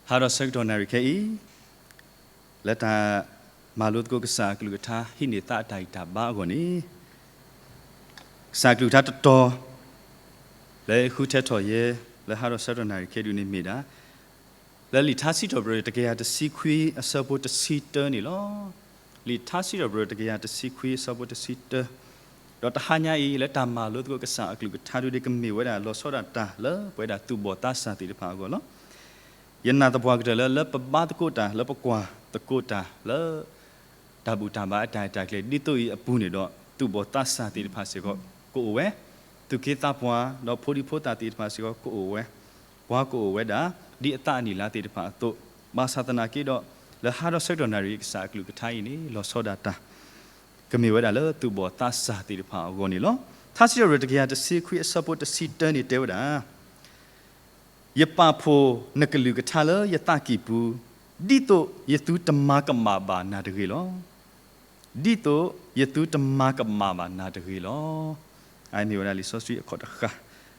ဟါဒီးဆၢကတီၢ်နၣ်ရံၣ်ခဲအံၤ, လၢတၢ်မၤလိသကိးကစၢ်အကလုၢ်ကထါ ဟံးန့ၢ်သးအတၢ်ဂံၢ်တၢ်ဘါအဂီၢ်န့ၣ်, ကစၢ်အကလုၢ်ကထါတတီၤ လၢဃုထၢထီၣ်ယဲ လၢဟါဒီးဆၢကတီၢ်နၣ်ရံၣ်ခဲအံၤဒုးန့ၣ်မ့ၢ်ဒၣ် လၢလံာ်ထါစံးထီၣ်ပတြၢၤ တကယၤတဆံခွံအဆၢဖိတဆံတၢန့ၣ်လီၤ. လံာ်ထါစံးထီၣ်ပတြၢၤ တကယၤတဆံခွံအဆၢဖိတဆံတၢ, ဒီးတဟါညါအံၤ လၢတၢ်မၤလိသကိးကစၢ်အကလုၢ်ကထါဒုးန့ၣ် ကမ့ၢ်ဝဲဒၣ်လီၤဆီဒၣ်တၢ်လၢပဝဲဒၣ်သူၣ်ဘီၣ်သးစၢ်သ့ၣ်တဖၣ်အဂီၢ်လီၤ. ယနာ်သပှၢ်ကတၢၢ်လၢ လၢပဘါသကိးတၢ် လၢပကွၢ်သကိးတၢ်လၢ တၢ်ဘူၣ်တၢ်ဘါအတၢ်အဲၣ်တၢ်ကျဲၤဒ်သိးအံၤအပူၤန့ၣ်ဒီး သူၣ်ဘီၣ်သးစၢ်သ့ၣ်တဖၣ်စ့ၢ်ကီးကအိၣ်ဝဲ, သူၣ်က့သးပှၢ် ဒီးဖိဒံဖိသၣ်သ့ၣ်တဖၣ်စ့ၢ်ကီးကအိၣ်ဝဲ, ပှၤကအိၣ်ဝဲဒၣ် ဒ်အသးအနံၣ်လါသ့ၣ်တဖၣ်အသိး, ဘၣ်ဆၣ်သနာ်က့ဒီး လၢဟါဒီးဆၢကတီၢ်နၣ်ရံၣ်ကစၢ်အကလုၢ်ကထါအံၤန့ၣ် လီၤဆီဒၣ်တၢ် ကမ့ၢ်ဝဲဒၣ်လၢသူၣ်ဘီၣ်သးစၢ်သ့ၣ်တဖၣ်အဂီၢ်န့ၣ်လီၤ. ထါစံးထီၣ်ပတြၢၤ တကယၤတဆံခွံအဆၢဖိတဆံတၢန့ၣ်တဲဝဲဒၣ် ယပာ်ဖှိၣ်နကလုၢ်ကထါလၢယသးကံၢ်ပူၤ, ဒ်သိးယသုတမၤကမၣ်ဘၣ်နၤတဂ့ၤလီၤ. ဒ်သိးယသုတမၤကမၣ်ဘၣ်နၤတဂ့ၤလီၤ. အမ့ၢ်ဝဲဒၣ်လံာ်စီဆှံအခီၣ်တဃာ်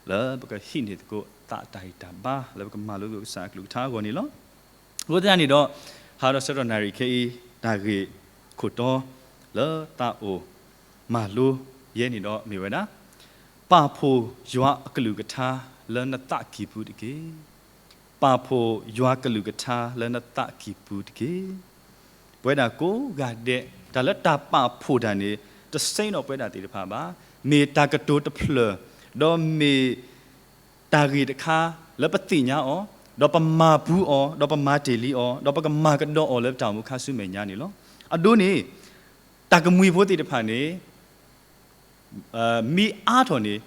လၢပကဟံးန့ၢ်သကိးသးအတၢ်ဂံၢ်တၢ်ဘါ လၢပကမၤလိသကိးကစၢ်အကလုၢ်ကထါအဂီၢ်န့ၣ်လီၤ. အဃိသတးန့ၣ်ဒီး ဟါဒီးဆၢကတီၢ်နၣ်ရံၣ်ခဲအံၤ တၢ်ဂ့ၢ်ခိၣ်တီ လၢသးအိၣ်မၤလိယဲန့ၣ်ဒီးမ့ၢ်ဝဲဒၣ် ပာ်ဖှိၣ်ယွၤအကလုၢ်ကထါလၢနသးကံၢ်ပူၤတက့ၢ်. ပာ်ဖှိၣ်ယွၤကလုၢ်ကထါလၢနသးကံၢ်ပူၤတက့ၢ်. ပဝဲဒၣ်ကိးဂၤဒဲး တၢ်လၢတၢ်ပာ်ဖှိၣ်တၢ်န့ၣ် တဆဲးနီၣ်ပဝဲဒၣ်သ့ၣ်တဖၣ်ဘၣ်. မ့ၢ်တၢ်ကတိၤတဖျၢၣ်, ဒီးမ့ၢ် တၢ်ဂ့ၢ်တခါ လၢပသ့ၣ်ညါအီၤ, ဒီးပမၤပူၤအီၤ, ဒီးပမၤတ့ၢ်လံအီၤ, ဒီးပကမၤကဒီးအီၤလၢပတၢ်အိၣ်မူခါဆူမဲာ်ညါန့ၣ်လီၤ. အဒိန့ၣ် တၢ်ကမှံၤဖိသ့ၣ်တဖၣ်န့ၣ် မ့ၢ်အါထီၣ်န့ၣ်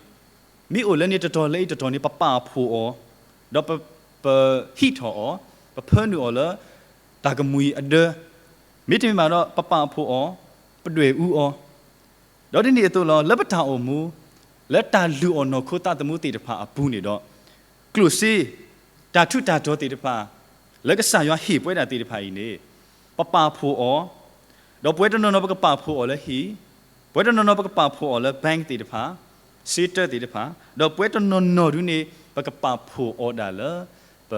မ့ၢ်အိၣ်လၢန့ၣ်တတီၤလၢအံၤတတီၤန့ၣ် ပပာ်ဖှိၣ်အီၤ, ဒီးပ ပဟံးထီၣ်အီၤ, ပဖၢနုာ်အီၤလၢ တၢ်ကမှံၤအဒၢ, မ့တမ့ၢ်ဘၣ်ဒီး ပပာ်ဖှိၣ်အီၤ, ပဒွဲၣ်အူအီၤ ဒီးဒ်န့ၣ်အသိးလီၤ လၢပတၢ်အိၣ်မူ လၢတၢ်လုၢ်အီၣ်နီၢ်ခိသးသမူသ့ၣ်တဖၣ်အပူၤန့ၣ်ဒီး ကျိၣ်စ့ တၢ်ထူးတၢ်တီၤသ့ၣ်တဖၣ် လၢကစၢ်ယွၤဟ့ၣ်ပဝဲဒၣ်သ့ၣ်တဖၣ်အံၤန့ၣ် ပပာ်ဖှိၣ်အီၤ, ဒီးပဝဲတနီၤနီၤပကပာ်ဖှိၣ်အီၤလၢဟံၣ်, ပဝဲတနီၤနီၤပကပာ်ဖှိၣ်အီၤလၢ bank သ့ၣ်တဖၣ်, စ့တၢသ့ၣ်တဖၣ်, ဒီးပဝဲတနီၤနီၤဒုန့ၣ် ပကပာ်ဖှိၣ်အီၤဒၣ်လၢ ပ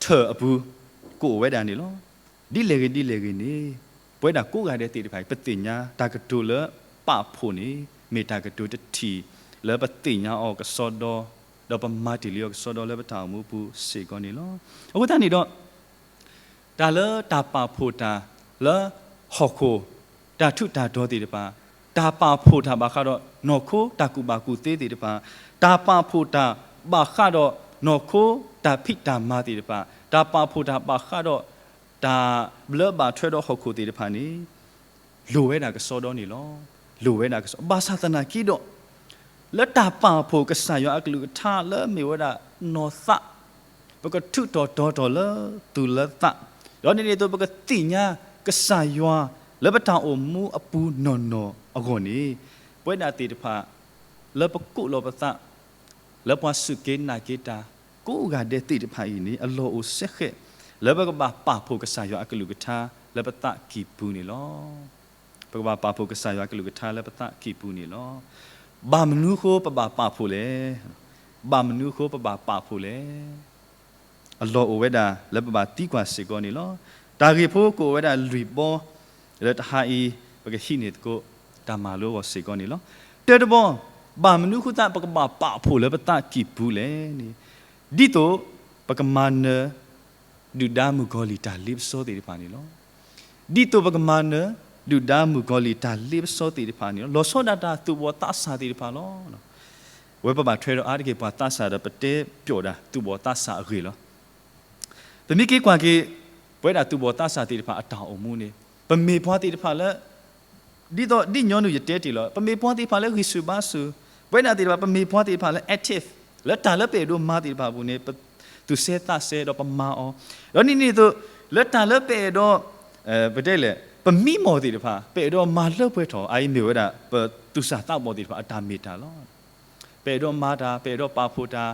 ထၢၣ်အပူၤ ကအိၣ်ဝဲဒၣ်န့ၣ်လီၤ. ဒ်လဲၣ်ဂ့ၤဒ်လဲၣ်ဂ့ၤန့ၣ် ပဝဲဒၣ်ကိးဂၤဒဲးသ့ၣ်တဖၣ်အံၤ ပသ့ၣ်ညါတၢ်ကတိၤလၢပာ်ဖှိၣ်န့ၣ် မ့ၢ်တၢ်ကတိၤတထံၣ်လၢပသ့ၣ်ညါအီၤကစီဒီ, ဒီးပမၤတ့ၢ်လံအီၤကစီဒီလၢပတၢ်အိၣ်မူပူၤစ့ၢ်ကီးန့ၣ်လီၤ. အဃိသတးန့ၣ်ဒီး တၢ်လၢတၢ်ပာ်ဖှိၣ်တၢ်လၢဟီၣ်ခိၣ် တၢ်ထူးတၢ်တီၤသ့ၣ်တဖၣ်, တၢ်ပာ်ဖှိၣ်တၢ်ဘၣ်ဃးဒီးနီၢ်ခိတၢ်ကူၣ်ဘၣ်ကူၣ်သ့သ့ၣ်တဖၣ်, တၢ်ပာ်ဖှိၣ်တၢ်ဘၣ်ဃးဒီးနီၢ်ခိတၢ်ဖံးတၢ်မၤသ့ၣ်တဖၣ်, တၢ်ပာ်ဖှိၣ်တၢ်ဘၣ်ဃးဒီး တၢ်ဘျၢဘၣ်ထွဲဒီးဟီၣ်ခိၣ်သ့ၣ်တဖၣ်န့ၣ် လိၣ်ဝဲဒၣ်ကစီဒီန့ၣ်လီၤ. လိၣ်ဝဲဒၣ်ကစီ, ဘၣ်ဆၣ်သနာ်က့ဒီး လၢတၢ်ပာ်ဖှိၣ်ကစၢ်ယွၤအကလုၢ်ကထါလၢမ့ၢ်ဝဲဒၣ်နီၢ်သး, ပကထူးထီၣ်တီၤထီၣ်လၢသူၣ်လၢသး, ဒီးန့ၣ်န့ၣ်အသိးပကသ့ၣ်ညါကစၢ်ယွၤလၢပတၢ်အိၣ်မူအပူၤနီၢ်နီၢ်အဂီၢ်န့ၣ်, ပဝဲဒၣ်သ့ၣ်တဖၣ် လၢပကိးလီၤပသး လၢပှၤစူၢ်က့ၤနာ်က့ၤတၢ် ကိးဂၤဒဲးသ့ၣ်တဖၣ်အံၤန့ၣ် အလီၢ်အိၣ်စဲဃဲး လၢပကဘၣ်ပာ်ဖှိၣ်ကစၢ်ယွၤအကလုၢ်ကထါလၢပသးကံၢ်ပူၤန့ၣ်လီၤ. ပကဘၣ်ပာ်ဖှိၣ်ကစၢ်ယွၤအကလုၢ်ကထါလၢပသးကံၢ်ပူၤန့ၣ်လီၤ. ဘၣ်မနုၤအဃိပဘၣ်ပာ်ဖှိၣ်လဲၣ်. ဘၣ်မနုၤအဃိပဘၣ်ပာ်ဖှိၣ်လဲၣ်. အလီၢ်အိၣ်ဝဲဒၣ်လၢပဘၣ်သံကွၢ်စ့ၢ်ကီးန့ၣ်လီၤ. တၢ်ဂ့ၢ်ဖိကအိၣ်ဝဲဒၣ်လွံၢ်ဘီ လၢတဟါအံၤ ပကဟံးန့ၢ်သကိးတၢ်မၤလိအဂီၢ်စ့ၢ်ကီးန့ၣ်လီၤ. တၢတဘီ, ဘၣ်မနုၤဃိသတးပကဘၣ်ပာ်ဖှိၣ်လၢပသးကံၢ်ပူၤလဲၣ်န့ၣ်, ဒ်သိးပကမၤနၢၤ ဒုၣ်ဒါမုၣ်ကီၤလံၢ်တၢ်လ့ပစီသ့ၣ်တဖၣ်န့ၣ်လီၤ. ဒ်သိးပကမၤနၢၤ ဒုၣ်ဒါမုၣ်ကီၤလံၢ်တၢ်လ့ပစီသ့ၣ်တဖၣ်န့ၣ်လီၤ. လီၤဆီဒၣ်တၢ်သူၣ်ဘီၣ်သးစၢ်သ့ၣ်တဖၣ်လီၤ. အဝဲပဘၣ်ထွဲဒီးအါတက့ၢ်ပှၤသးစၢ်ဒီးပတဲပျီၣ်ဒၣ်သူၣ်ဘီၣ်သးစၢ်အဂ့ၢ်လီၤ. ပမ့ၢ်က့ၤကွၢ်က့ၤ ပဝဲဒၣ်သူၣ်ဘီၣ်သးစၢ်သ့ၣ်တဖၣ်အတၢ်အိၣ်မူန့ၣ် ပမ့ၢ်ပှၤသ့ၣ်တဖၣ်လၢ ဒ်သိးဒ်ညီနုၢ်ယတဲတ့ၢ်လီၤ, ပမ့ၢ်ပှၤသ့ၣ်တဖၣ်လၢဂံၢ်ဆူၣ်ဘါဆူၣ်, ပဝဲဒၣ်သ့ၣ်တဖၣ် ပမ့ၢ်ပှၤသ့ၣ်တဖၣ်လၢ active လၢတၢ်လၢပအဲၣ်ဒိးမၤသ့ၣ်တဖၣ်အပူၤန့ၣ် ပသူၣ်ဆဲးသးဆဲးဒီးပမၤအီၤ, ဒီးန့ၣ်န့ၣ်အသိး လၢတၢ်လၢပအဲၣ်ဒိး ပတဲလဲၣ် ပမံမီၢ်သ့ၣ်တဖၣ် ပအဲၣ်ဒိးမၤလၢပှဲၤထီၣ် အအံၤမ့ၢ်ဝဲဒၣ် ပသူၣ်စၢ်သးဘီၣ်သ့ၣ်တဖၣ်အတၢ်မ့ၢ်တၢ်လီၤ. ပအဲၣ်ဒိးမၤတၢ်, ပအဲၣ်ဒိးပာ်ဖှိၣ်တၢ်,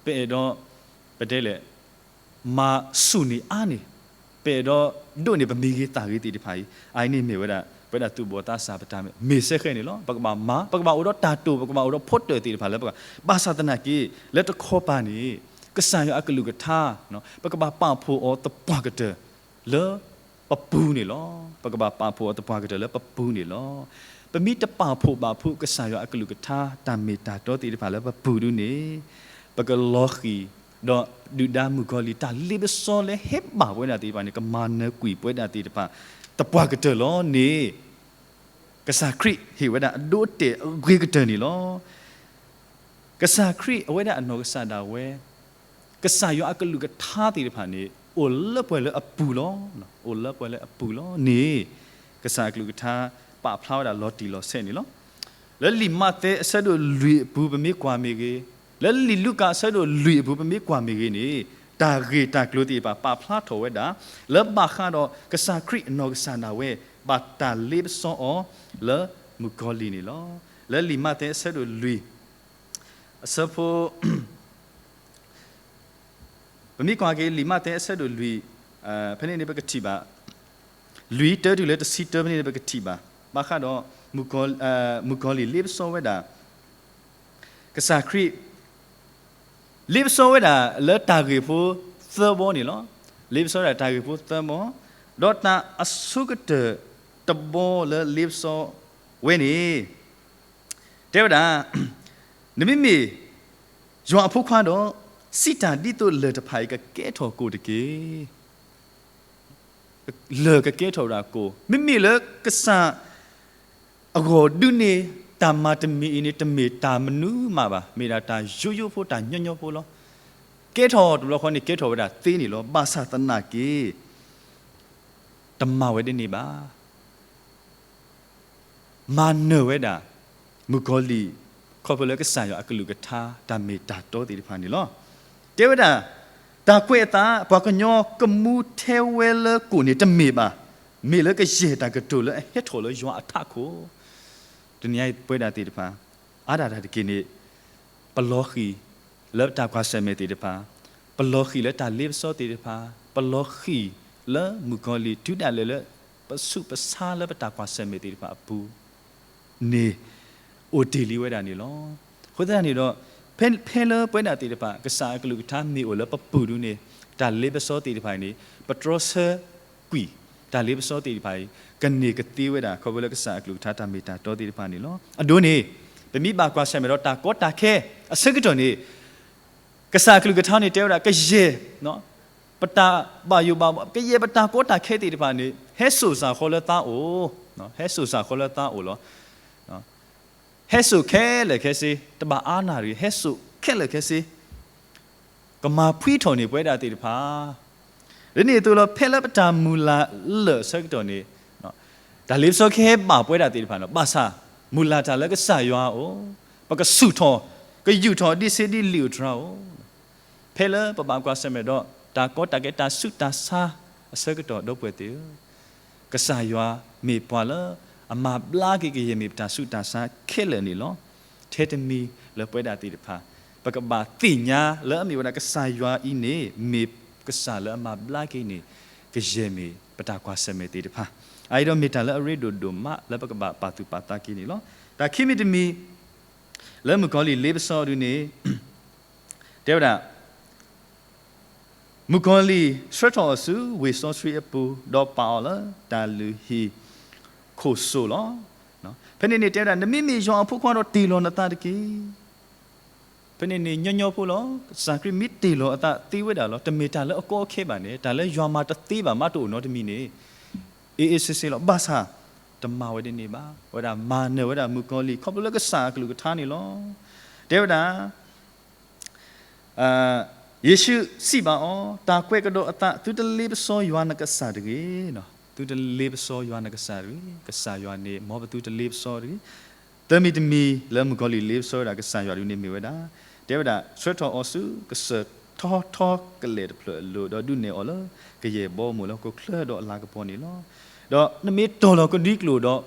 ပအဲၣ်ဒိး ပတဲလဲၣ် မၤဆူၣ်န့ၢ်အါန့ၢ်, ပအဲၣ်ဒိးဒိးန့ၢ်ပမ့ၢ်ဂ့ၤသးဂ့ၤသ့ၣ်တဖၣ်အံၤ, အအံၤန့ၣ်မ့ၢ်ဝဲဒၣ် ပဝဲဒၣ်သူၣ်ဘီၣ်သးစၢ်ပတၢ်မ့ၢ်စဲဃဲးန့ၣ်လီၤ. ပကဘၣ်မၤ, ပကဘၣ်အိၣ်ဒီးတၢ်တိာ်, ပကဘၣ်အိၣ်ဒီးဖိတၢၣ်သ့ၣ်တဖၣ်လၢပက, ဘၣ်ဆၣ်သနာ်က့ လၢတခီပၤန့ၣ် ကစၢ်ယွၤအကလုၢ်ကထါ, ပကဘၣ်ပာ်ဖှိၣ်အီၤသပှၢ်ကတၢၢ်လၢပပူၤန့ၣ်လီၤ. ပကဘၣ်ပာ်ဖှိၣ်အီၤသပှၢ်ကတၢၢ်လၢပပူၤန့ၣ်လီၤ. ပမ့ၢ်တပာ်ဖှိၣ်ဘၣ်ဖှိၣ်ကစၢ်ယွၤအကလုၢ်ကထါ တၢ်မ့ၢ်တၢ်တီသ့ၣ်တဖၣ်လၢပပူၤဒုန့ၣ်, ပကလီၤဃံၤ ဒီးဒုၣ်ဒါမုၣ်ကီၤလံၢ် တၢ်လ့ပစီလၢဟဲဘၣ်ပဝဲဒၣ်သ့ၣ်တဖၣ်န့ၣ် ကမၤနၢၤကွံာ်ပဝဲဒၣ်သ့ၣ်တဖၣ် သပှၢ်ကတၢၢ်လီၤန့ၣ်, ကစၢ်ခရံာ်ဟ့ၣ်ဝဲဒၣ်အဒိအတဲာ်အဂ့ၤကတၢၢ်န့ၣ်လီၤ. ကစၢ်ခရံာ်အဝဲဒၣ်အနီၢ်ကစၢ်ဒၣ်ဝဲ, ကစၢ်ယွၤအကလုၢ်ကထါသ့ၣ်တဖၣ်န့ၣ် အိၣ်လၢပှဲၤလၢအပူၤလီၤ. အိၣ်လၢပှဲၤလၢအပူၤလီၤန့ၣ်, ကစၢ်အကလုၢ်ကထါပာ်ဖျါဝဲဒၣ်လီၤတံၢ်လီၤဆဲးန့ၣ်လီၤ. လၢလံာ်မးသဲအဆၢဒိၣ်လွံၢ်အပူၤ ပမ့ၢ်ကွၢ်မ့ၢ်ဂ့ၤ, လၢလံာ်လူၤကၣ်အဆၢဒိၣ်လွံၢ်အပူၤ ပမ့ၢ်ကွၢ်မ့ၢ်ဂ့ၤန့ၣ်, တၢ်ဂ့ၢ်တၢ်ကျိၤသ့ၣ်တဖၣ်ပာ်ဖျါထီၣ်ဝဲဒၣ် လၢဘၣ်ဃးဒီးကစၢ်ခရံာ်အနီၢ်ကစၢ်ဒၣ်ဝဲ ဘၣ်တၢ်လ့ပစီအီၤလၢမုၣ်ကီၤလံၢ်န့ၣ်လီၤ. လၢလံာ်မးသဲအဆၢဒိၣ်လွံၢ် အဆၢဖိ ပမ့ၢ်ကွၢ်က့ၤလံာ်မးသဲအဆၢဒိၣ်လွံၢ်, ဖဲန့ၣ်န့ၣ်ပကထံၣ်ဘၣ်, လွံၢ်တၢတုၤလၢတဆံတၢ ဖဲန့ၣ်န့ၣ်ပကထံၣ်ဘၣ်, ဘၣ်ဃးဒီး မုၣ်ကီၤလံၢ်လ့ပစီဝဲဒၣ် ကစၢ်ခရံာ် လ့ပစီဝဲဒၣ်လၢတၢ်ဂ့ၢ်ဖိသၢဘီန့ၣ်လီၤ. လ့ပစီဝဲဒၣ်တၢ်ဂ့ၢ်ဖိသၢဘီ, ဒီးတၢ်အဆိကတၢၢ်တဘီလၢလ့ပစီဝဲန့ၣ် တဲဝဲဒၣ်, နမ့မ့ၢ်ယွၤအဖိခွါဒီး, စံးတၢ်ဒ်သိးလၢၢ်တဖၣ်အံၤကကဲထီၣ်ကိၣ်တက့ၢ်. လၢၢ်ကကဲထီၣ်ဝဲဒၣ်ကိၣ်, မ့မ့ၢ်လၢကစၢ်အဂီၢ်ဒုန့ၣ် တၢ်မၤတမံၤအံၤန့ၣ် တမ့ၢ်တၢ်မနုၤမးဘၣ်, မ့ၢ်ဒၣ်တၢ်ယိယိဖိ တၢ်ညီညီဖိလီၤ. ကဲထီၣ်တဘျီဃီန့ၣ် ကဲထီၣ်ဝဲဒၣ်သ့န့ၣ်လီၤ. ဘၣ်ဆၣ်သနာ်က့ တမၤဝဲဒ်န့ၣ်ဘၣ်. မၤနၢၤဝဲဒၣ် မုၣ်ကီၤလံၢ် ခီဖျိလၢကစၢ်ယွၤအကလုၢ်ကထါ တၢ်မ့ၢ်တၢ်တီသ့ၣ်တဖၣ်န့ၣ်လီၤ. တဲဝဲဒၣ်, တၢ်ကွဲးအသး ပှၤကညီကမူထဲဝဲလၢကိၣ်န့ၣ်တမ့ၢ်ဘၣ်, မ့ၢ်လၢကယဲၢ်တၢ်ကတိၤလၢအဟဲထီၣ်လၢယွၤအထးခိၣ်, တနံၤအံၤပဝဲဒၣ်သ့ၣ်တဖၣ် အါဒၣ်တၢ်တက့ၢ်န့ၣ် ပလီၤဃံၤလၢတၢ်ကွၢ်ဆၢၣ်မဲာ်သ့ၣ်တဖၣ်, ပလီၤဃံၤလၢတၢ်လ့ပစီသ့ၣ်တဖၣ်, ပလီၤဃံၤလၢမုၣ်ကီၤလံၢ် တုၤဒၣ်လဲာ်လၢ ပဆူးပဆါလၢပတၢ်ကွၢ်ဆၢၣ်မဲာ်သ့ၣ်တဖၣ်အပူၤန့ၣ် အိၣ်တ့ၢ်လံဝဲဒၣ်န့ၣ်လီၤ. အဃိသတးန့ၣ်ဒီး ဖဲ ဖဲလၢပဝဲဒၣ်သ့ၣ်တဖၣ် ကစၢ်အကလုၢ်ကထါမ့ၢ်အိၣ်လၢပပူၤဒုန့ၣ် တၢ်လ့ပစီသ့ၣ်တဖၣ်အံၤန့ၣ် ပတြီဆၢကွံာ် တၢ်လ့ပစီသ့ၣ်တဖၣ်အံၤ ကန့ၢ်ကသ့ဝဲဒၣ် ခီဖျိလၢကစၢ်အကလုၢ်ကထါတၢ်မ့ၢ်တၢ်တီသ့ၣ်တဖၣ်န့ၣ်လီၤ. အဒိန့ၣ် ပမ့ၢ်ဘၣ်ကွၢ်ဆၢၣ်မဲာ်ဒီးတၢ်ကီတၢ်ခဲအဆၢကတီၢ်န့ၣ် ကစၢ်အကလုၢ်ကထါန့ၣ်တဲဝဲဒၣ် ကယဲၢ် ပတၢ်ဘၣ်ယိၣ်ဘၣ်ဘီ ကယဲၢ်ပတၢ်ကီတၢ်ခဲသ့ၣ်တဖၣ်န့ၣ် ဟဲစိာ်စ့ၢ်ကီးလၢသးအိၣ်, ဟဲစိာ်စ့ၢ်ကီးလၢသးအိၣ်လီၤ. ဟဲစိာ်ခဲလၢာ်ခဲဆ့, တဘၣ်အါနၢ်တဂ့ၤ, ဟဲစိာ်ခဲလၢာ်ခဲဆ့, ကမၤဖှံထီၣ်န့ၢ်ပဝဲဒၣ်သ့ၣ်တဖၣ် ဒ်န့ၣ်အသိးလီၤ. ဖဲလၢပတၢ်မုၢ်လၢ်လၢာ်အဆၢကတီၢ်န့ၣ် တၢ်လ့ပစီကဟဲဘၣ်ပဝဲဒၣ်သ့ၣ်တဖၣ်န့ၣ် ဘၣ်ဆၣ် မုၢ်လၢ်တၢ်လၢကစၢ်ယွၤအအိၣ်, ပကဆူၣ်ထီၣ် ကယူာ်ထီၣ်ဒ့ဆ့ဒ့လံာ်အိၣ်တြၤအိၣ် ဖဲလၢပဘၣ်ကွၢ်ဆၢၣ်မဲာ်ဒီး တၢ်ကီတၢ်ခဲတၢ်ဆူးတၢ်ဆါအဆၢကတီၢ် ဒီပုၢ်ဝဲၢ်သ့ၣ်ဧၢ, ကစၢ်ယွၤမ့ၢ်ပှၤလၢအမၤဘျါက့ၤကယဲၢ်မ့ၢ်ပတၢ်ဆူးတၢ်ဆါခဲလၢာ်န့ၣ်လီၤ. ထဲတမံၤလၢပဝဲဒၣ်သ့ၣ်တဖၣ် ပကဘၣ်သ့ၣ်ညါလၢအမ့ၢ်ဝဲဒၣ်ကစၢ်ယွၤအံၤန့ၣ် မ့ၢ်ကစၢ်လၢအမၤဘျါက့ၤန့ၢ် ကယဲၢ်မ့ၢ်ပတၢ်ကွၢ်ဆၢၣ်မဲာ်သ့ၣ်တဖၣ်. အအံၤဒီးမ့ၢ်တၢ်လၢအရ့ဒိၣ်ဒိၣ်မးလၢပကဘၣ်ပာ်သူၣ်ပာ်သးက့ၤန့ၣ်လီၤ. တၢ်ခံမံၤတမံၤ လၢမုၣ်ကီၤလံၢ်လ့ပစီဒုန့ၣ် တဲဝဲဒၣ် မုၣ်ကီၤလံၢ်ဆှၢထီၣ်အီၤဆူဝ့ၢ်စီဆှံအပူၤ ဒီးပာ်အီၤလၢတၢ်လုၢ်ဟံၣ်ခိၣ်စိၣ်လီၤ. ဖဲန့ၣ်န့ၣ်တဲဝဲဒၣ် နမ့မ့ၢ်ယွၤအဖိခွါဒီးတ့ၢ်လီၤနသးတက့ၢ်. ဖဲန့ၣ်န့ၣ်ညီညီဖိလီၤ. ကစၢ်ခရံာ်မ့ၢ်တ့ၢ်လီၤအသးသ့ဝဲဒၣ်လီၤ. တမ့ၢ်တၢ်လၢအကီအခဲဘၣ်န့ၣ် တၢ်လၢယွၤမၤတသ့ဘၣ်မးတအိၣ်နီတမံၤန့ၣ် အ့ၣ်အ့ၣ်စ့စ့လီၤ. ဘၣ်ဆၣ် တမၤဝဲဒ်န့ၣ်ဘၣ်. အဝဲဒၣ်မၤနၢၤဝဲဒၣ်မုၣ်ကီၤလံၢ် ခီဖျိလၢကစၢ်အကလုၢ်ကထါန့ၣ်လီၤ. တဲဝဲဒၣ် ယ့ၣ်ၡူးစံးဘၣ်အီၤ, တၢ်ကွဲးကဒီးအသး သုတလ့ပစီယွၤနကစၢ်တဂ့ၤ. သုတလ့ပစီယွၤနကစၢ်တဂ့ၤ. ကစၢ်ယွၤန့ၣ် မ်ပသုတလ့ပစီတဂ့ၤ. သၢမံၤတမံၤလၢမုၣ်ကီၤလံၢ်လ့ပစီဝဲဒၣ်ကစၢ်ယွၤဒုန့ၣ်မ့ၢ်ဝဲဒၣ်, တဲဝဲဒၣ် ဆှၢထီၣ်အီၤဆူကစၢၢ်ထီထီကလဲာ်တဖျၢၣ်အလိၤ ဒီးဒုးနဲၣ်အီၤလၢကယဲၢ်ဘီမုၢ်လၢဟီၣ်ခိၣ်ချၢဒီးအလၤကပီၤန့ၣ်လီၤ. ဒီးနမ့ၢ်တီၢ်လီၤကဒွံကျိာ်ဒီး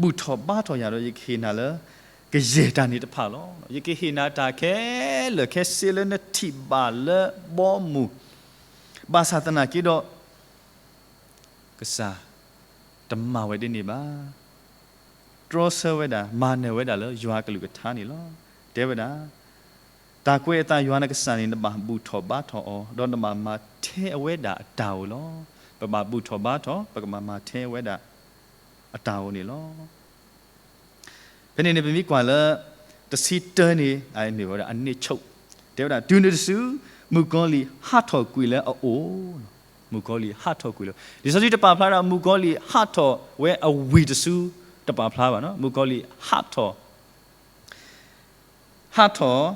ဘူၣ်ထီၣ်ဘါထီၣ်ယၤဒီး ယကဟ့ၣ်နၤလၢကယဲၢ်တၢ်န့ၣ်တဖၣ်လီၤ. ယကဟ့ၣ်နၤတၢ်ခဲလၢာ်ခဲဆ့လၢနထံၣ်ဘၣ်လၢဘီမုၢ်, ဘၣ်ဆၣ်သနာ်က့ဒီး ကစၢ်တမၤဝဲဒ်န့ၣ်ဘၣ်. တြီဆၢဝဲဒၣ် မၤနၢၤဝဲဒၣ်လၢယွၤအကလုၢ်ကထါန့ၣ်လီၤ. တဲဝဲဒၣ် တၢ်ကွဲးအသးယွၤနကစၢ်န့ၣ် နဘၣ်ဘူၣ်ထီၣ်ဘါထီၣ်အီၤ, ဒီးနဘၣ်မၤထဲအဝဲဒၣ်အတၢ်အိၣ်လီၤ. ပဘၣ်ဘူၣ်ထီၣ်ဘါထီၣ်, ပကဘၣ်မၤထဲအဝဲဒၣ်အတၢ်အိၣ်န့ၣ်လီၤ. ဖဲန့ၣ်န့ၣ် ပမ့ၢ်ကွၢ်လၢ တဆံတၢန့ၣ် မ့ၢ်ဝဲဒၣ်အနံၣ်ဆိၣ်, တဲဝဲဒၣ် တုၤနုၤတစု မုၣ်ကီၤလံၢ်ဟးထီၣ်ကွံာ်လၢအအိၣ်, မုၣ်ကီၤလံၢ်ဟးထီၣ်ကွံာ်လၢ, လံာ်စီဆှံတပာ်ဖျါဒၣ် မုၣ်ကီၤလံၢ်ဟးထီၣ်ဝဲအဝံၣ်တစု တပာ်ဖျါဘၣ်နီၤ, မုၣ်ကီၤလံၢ်ဟးထီၣ် ဟးထီၣ်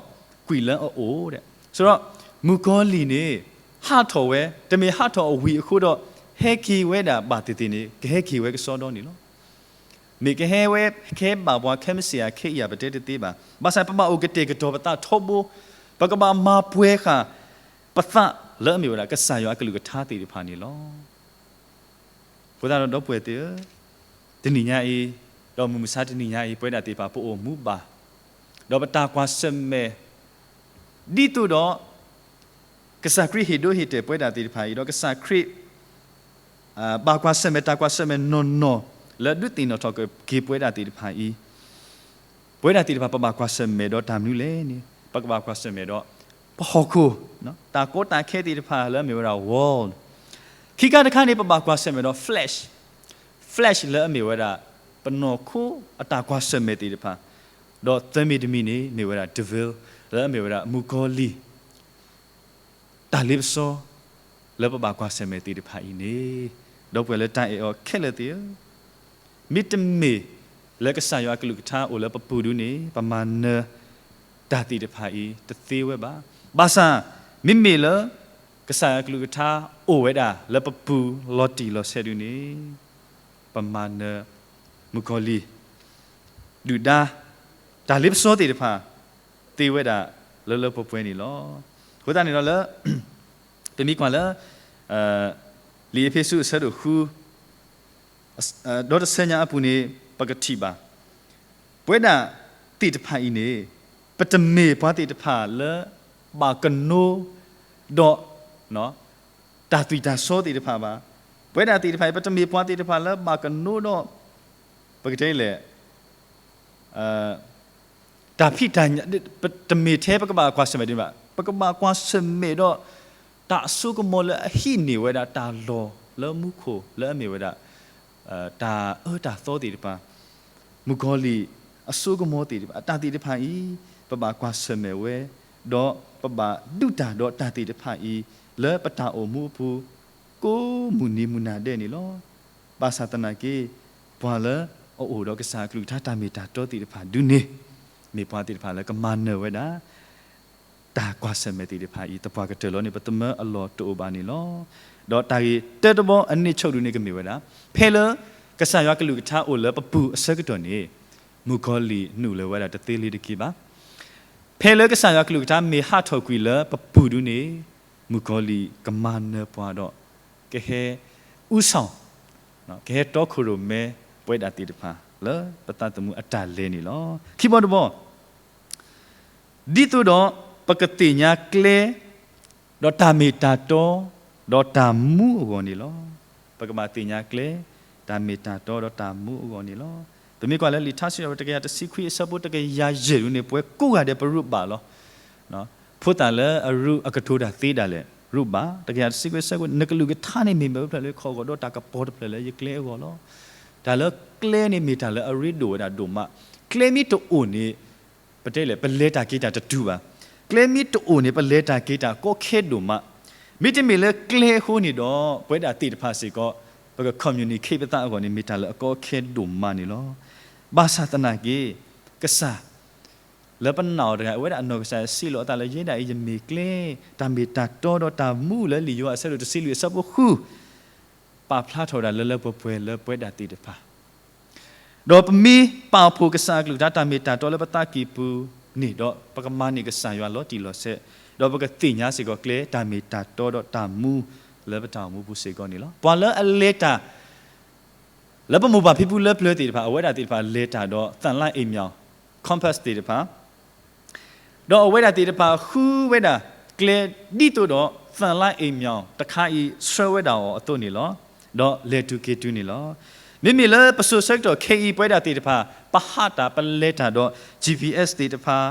ကွံာ်လၢအအိၣ်ဒဲး. ဆိုတော့ မုၣ်ကီၤလံၢ်န့ၣ် ဟးထီၣ်ဝဲ, တမ့ၢ်ဟးထီၣ်အဝံၣ်အဃိဒီး ဟဲက့ၤဝဲဒၣ်ဘၣ်သ့ၣ်သ့ၣ်န့ၣ် ကဟဲက့ၤဝဲကစီဒီန့ၣ်လီၤ. မ့ၢ်ကဟဲဝဲ, ကဟဲဘၣ်ပှၤခဲမုၢ်ဆ့ၣ်ဧါ ခဲအံၤဧါ ပတဲတသ့ဘၣ်. ဘၣ်ဆၣ်ပဘၣ်အိၣ်ကတဲာ်ကတီၤပသးထီဘိ, ပကဘၣ်မၤပှဲၤဃာ် ပသးလၢအမ့ၢ်ဝဲဒၣ်ကစၢ်ယွၤအကလုၢ်ကထါသ့ၣ်တဖၣ်န့ၣ်လီၤ. အဃိသတးဒီး ဒီပုၢ်ဝဲၢ်သ့ၣ်ဧၢ, တနံၤညါအံၤ, ဒီးမုၢ်မဆါတနံၤညါအံၤ ပဝဲဒၣ်သ့ၣ်တဖၣ် ပအိၣ်မူဘၣ်, ဒီးပတၢ်ကွၢ်ဆၢၣ်မဲာ် ဒ်သိးဒီး ကစၢ်ခရံာ်ဟ့ၣ်ဒိဟ့ၣ်တဲာ်ပဝဲဒၣ်သ့ၣ်တဖၣ်အံၤ, ဒီးကစၢ်ခရံာ် ဘၣ်ကွၢ်ဆၢၣ်မဲာ်တၢ်ကွၢ်ဆၢၣ်မဲာ်နီၢ်နီၢ် လၢဒုးသ့ၣ်နီၣ်ထီၣ်က့ၤပဝဲဒၣ်သ့ၣ်တဖၣ်အံၤ, ပဝဲဒၣ်သ့ၣ်တဖၣ် ပဘၣ်ကွၢ်ဆၢၣ်မဲာ်ဒီးတၢ်မနုၤလဲၣ်န့ၣ်, ပကဘၣ်ကွၢ်ဆၢၣ်မဲာ်ဒီး ပဟီၣ်ခိၣ်, တၢ်ကီတၢ်ခဲသ့ၣ်တဖၣ်လၢအမ့ၢ်ဝဲဒၣ် world, ခံခါတခါန့ၣ် ပဘၣ်ကွၢ်ဆၢၣ်မဲာ်ဒီး flesh, flesh လၢအမ့ၢ်ဝဲဒၣ် ပနီၢ်ခိအတၢ်ကွၢ်ဆၢၣ်မဲာ်သ့ၣ်တဖၣ်, ဒီးသၢမံၤတမံၤန့ၣ် မ့ၢ်ဝဲဒၣ် devil လၢအမ့ၢ်ဝဲဒၣ်မုၣ်ကီၤလံၢ် တၢ်လ့ပစီ လၢပဘၣ်ကွၢ်ဆၢၣ်မဲာ်သ့ၣ်တဖၣ်အံၤန့ၣ်, ဒီပုၢ်ဝဲၢ်လၢတၢ်အဲၣ်အီၤခဲလၢာ်သ့ၣ်ဧၢ, မ့တမ့ၢ်လၢကစၢ်ယွၤအကလုၢ်ကထါအိၣ်လၢပပူၤဒုန့ၣ် ပမၤနၢၤတၢ်သ့ၣ်တဖၣ်အံၤတသ့ဝဲဘၣ်. ဘၣ်ဆၣ် မ့မ့ၢ်လၢ ကစၢ်ယွၤအကလုၢ်ကထါအိၣ်ဝဲဒၣ်လၢပပူၤလီၤတံၢ်လီၤဆဲးဒုန့ၣ် ပမၤနၢၤ မုၣ်ကီၤလံၢ် ဒုၣ်ဒါ တၢ်လ့ပစီသ့ၣ်တဖၣ် သ့ဝဲဒၣ်လၢလၢပှဲၤပှဲၤန့ၣ်လီၤ. အဃိသတးန့ၣ်ဒီးလၢ ပမ့ၢ်ကွၢ်လၢ လံာ်အ့းဖ့းစူးအဆၢဒိၣ်ဃု ဒီတဆၢညါအပူၤန့ၣ် ပကထံၣ်ဘၣ် ပဝဲဒၣ်သ့ၣ်တဖၣ်အံၤန့ၣ် ပတမ့ၢ်ပှၤသ့ၣ်တဖၣ်လၢ ဘၣ်ကနိဒီး တၢ်သွံၣ်တၢ်စီသ့ၣ်တဖၣ်ဘၣ်. ပဝဲဒၣ်သ့ၣ်တဖၣ်အံၤ ပတမ့ၢ်ပှၤသ့ၣ်တဖၣ်လၢဘၣ်ကနိဒီး ပကတဲလဲၣ် တၢ်ဖံးတၢ်ညၣ်, တမ့ၢ်ထဲပကဘၣ်ကွၢ်ဆၢၣ်မဲာ်ဒံးဘၣ်. ပကဘၣ်ကွၢ်ဆၢၣ်မဲာ်ဒီး တၢ်အစိကမီၤလၢအဟံးန့ၢ်ဝဲဒၣ်တၢ်လီၢ်လၢမူခိၣ်လၢအမ့ၢ်ဝဲဒၣ် တၢ်အၢတၢ်သီသ့ၣ်တဖၣ်, မုၣ်ကီၤလံၢ်အစိကမီၤသ့ၣ်တဖၣ် အတၢ်သ့ၣ်တဖၣ်အံၤ ပဘၣ်ကွၢ်ဆၢၣ်မဲာ်ဝဲ, ဒီးပဘၣ်ဒုးတၢ်ဒီးတၢ်သ့ၣ်တဖၣ်အံၤ လၢပတၢ်အိၣ်မူအပူၤ ကိးမုၢ်နံၤမုၢ်နၤဒဲးန့ၣ်လီၤ. ဘၣ်ဆၣ်သနာ်က့ ပှၤလၢအအိၣ်ဒီးကစၢ်အကလုၢ်ကထါတၢ်မ့ၢ်တၢ်တီသ့ၣ်တဖၣ်ဒုန့ၣ် မ့ၢ်ပှၤသ့ၣ်တဖၣ်လၢကမၤနၢၤဝဲဒၣ် တၢ်ကွၢ်ဆၢၣ်မဲာ်သ့ၣ်တဖၣ်အံၤ သပှၢ်ကတၢၢ်လီၤန့ၣ် ပသမၢအလီၢ်တအိၣ်ဘၣ်န့ၣ်လီၤ. ဒီးတၢ်ဂ့ၢ်တၢတဘီအနံၣ်ဆိၣ်ဒုန့ၣ်ကမ့ၢ်ဝဲဒၣ် ဖဲလၢကစၢ်ယွၤကလုၢ်ကထါအိၣ်လၢပပူၤအဆၢကတီၢ်န့ၣ် မုၣ်ကီၤလံၢ်နုာ်လီၤဝဲဒၣ်တသ့လံၤတက့ၢ်ဘၣ်. ဖဲလၢကစၢ်ယွၤကလုၢ်ကထါမ့ၢ်ဟးထီၣ်ကွံာ်လၢပပူၤဒုန့ၣ် မုၣ်ကီၤလံၢ်ကမၤနၢၤပှၤဒီး ကဟဲအူစီၣ် ကဟဲတီခိၣ်ရိၣ်မဲပဝဲဒၣ်သ့ၣ်တဖၣ် လၢပသးသမူအတၢ်လဲၤန့ၣ်လီၤ. ခံဘီတဘီ ဒ်သိးဒီးပကသ့ၣ်ညါကျဲ ဒီးတၢ်မ့ၢ်တၢ်တီ ဒီးတၢ်မူအဂီၢ်န့ၣ်လီၤ. ပကဘၣ်သ့ၣ်ညါကျဲ တၢ်မ့ၢ်တၢ်တီ ဒီးတၢ်မူအဂီၢ်န့ၣ်လီၤ. ပမ့ၢ်ကွၢ်လၢလံာ်ထါစံးထီၣ်ပတြၢၤတကယၤတဆံခွံအဆၢဖိတကယၤယဲၢ်ဒုန့ၣ် ပဝဲကိးဂၤဒဲးပရူးဘၣ်လီၤ. ဖိသၣ်လၢအရူအကတိၤတၢ်သ့ဒၣ်လဲာ် ရူးဘၣ် တကယၤတဆံခွံအဆၢဖိ နကလုၢ်ကထါန့ၣ်မ့ၢ်မ့ၢ်အိၣ်ဖျဲၣ်လၢယခီၣ်အဂီၢ် ဒီးတၢ်ကပီၤတဖျၢၣ်လၢယကျဲအဂီၢ်လီၤ. တၢ်လၢကျဲန့ၣ်မ့ၢ်တၢ်လၢအရ့ဒိၣ်ဝဲဒၣ်ဒိၣ်မး. ကျဲမ့ၢ်တအိၣ်န့ၣ် ပတဲလဲၣ် ပလဲၤတၢ်က့ၤတၢ်တတုၤဘၣ်. ကျဲမ့ၢ်တအိၣ်န့ၣ် ပလဲၤတၢ်က့ၤတၢ်ကီခဲဒိၣ်မး. မ့တမ့ၢ်လၢကျဲအဃိန့ၣ်ဒီး ပဝဲဒၣ်သ့ၣ်တဖၣ်စ့ၢ်ကီး ပက communicate ပသးအဂီၢ်န့ၣ် မ့ၢ်တၢ်လၢအကီခဲဒိၣ်မးန့ၣ်လီၤ. ဘၣ်ဆၣ်သနာ်က့ ကစၢ် လၢပနာ်အီၤတဂၤ အဝဲဒၣ်အနီၢ်ကစၢ်စံးလီၤအသးလၢ ယဲဒၣ်အံၤယမ့ၢ်ကျဲ, တၢ်မ့ၢ်တၢ်တီဒီးတၢ်မူလၢလံာ်ယိၤဟၣ်အဆၢဒိၣ်တဆံလွံၢ်အဆၢဖိဃု ပာ်ဖျါထီၣ်ဝဲဒၣ်လၢလၢပှဲၤပှဲၤလၢပဝဲဒၣ်သ့ၣ်တဖၣ် ဒီးပမ့ၢ်ပာ်ဖှိၣ်ကစၢ်အကလုၢ်ကထါတၢ်မ့ၢ်တၢ်တီလၢပသးကံၢ်ပူၤန့ၣ်ဒီး ပကမၤန့ၢ်ကစၢ်ယွၤလီၤတံၢ်လီၤဆဲး, ဒီးပကသ့ၣ်ညါစ့ၢ်ကီးကျဲတၢ်မ့ၢ်တၢ်တီဒီးတၢ်မူလၢပတၢ်အိၣ်မူပူၤစ့ၢ်ကီးန့ၣ်လီၤ. ပှၤလၢအလဲၤတၢ် လၢပမိၢ်ပၢ်ဖံဖုလၢပျၢၤသ့ၣ်တဖၣ် အဝဲဒၣ်သ့ၣ်တဖၣ်လဲၤတၢ်ဒီး သၣ်လါအ့ၣ်မၠီၣ် compass သ့ၣ်တဖၣ် ဒီးအဝဲဒၣ်သ့ၣ်တဖၣ်ဃုဝဲဒၣ်ကျဲဒ်သိးဒီး သၣ်လါအ့ၣ်မၠီၣ်တခါအံၤ ဆှၢဝဲဒၣ်အီၤအသိးန့ၣ်လီၤ. ဒီးလဲၤတုၤက့ၤတုၤန့ၣ်လီၤ. မ့မ့ၢ်လၢပစိၤဆၢကတီၢ်ခဲအံၤ ပဝဲဒၣ်သ့ၣ်တဖၣ် ပဟးတၢ်ပလဲၤတၢ်ဒီး GPS သ့ၣ်တဖၣ်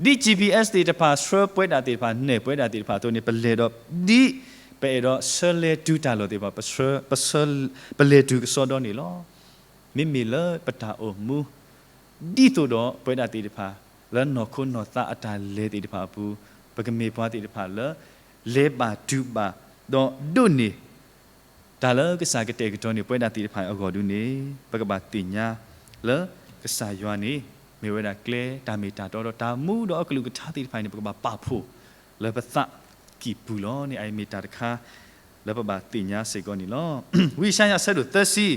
ဒ် GPS သ့ၣ်တဖၣ်ဆှၢပဝဲဒၣ်သ့ၣ်တဖၣ် နဲၣ်ပဝဲဒၣ်သ့ၣ်တဖၣ်အသိးန့ၣ် ပလဲၤဒီး ဒ်ပအဲၣ်ဒိးဆၢလဲၤတုၤတၢ်လီၢ်သ့ၣ်တဖၣ် ပဆှၢ ပဆှၢ ပလဲၤတုၤကစီဒီန့ၣ်လီၤ. မ့မ့ၢ်လၢပတၢ်အိၣ်မူ ဒ်သိးဒီးပဝဲဒၣ်သ့ၣ်တဖၣ် လၢနီၢ်ခိနီၢ်သးအတၢ်လဲၤသ့ၣ်တဖၣ်အပူၤ ပကမ့ၢ်ပှၤသ့ၣ်တဖၣ်လၢ လဲၤဘၣ်တုၤဘၣ် ဒီးဒိးန့ၢ် တၢ်လၢကစၢ်ကတဲာ်ကတီၤန့ၢ်ပဝဲဒၣ်သ့ၣ်တဖၣ်အဂီၢ်ဒုန့ၣ် ပကဘၣ်သ့ၣ်ညါလၢ ကစၢ်ယွၤန့ၣ် မ့ၢ်ဝဲဒၣ်ကျဲတၢ်မ့ၢ်တၢ်တီဒီးတၢ်မူဒီးအကလုၢ်ကထါသ့ၣ်တဖၣ်န့ၣ် ပကဘၣ်ပာ်ဖှိၣ်လၢပသးကံၢ်ပူၤလီၤန့ၣ် အအံၤမ့ၢ်တၢ်တခါ လၢပဘၣ်သ့ၣ်ညါစ့ၢ်ကီးန့ၣ်လီၤ. ဝံယၡါယၤအဆၢဒိၣ်သၢဆံ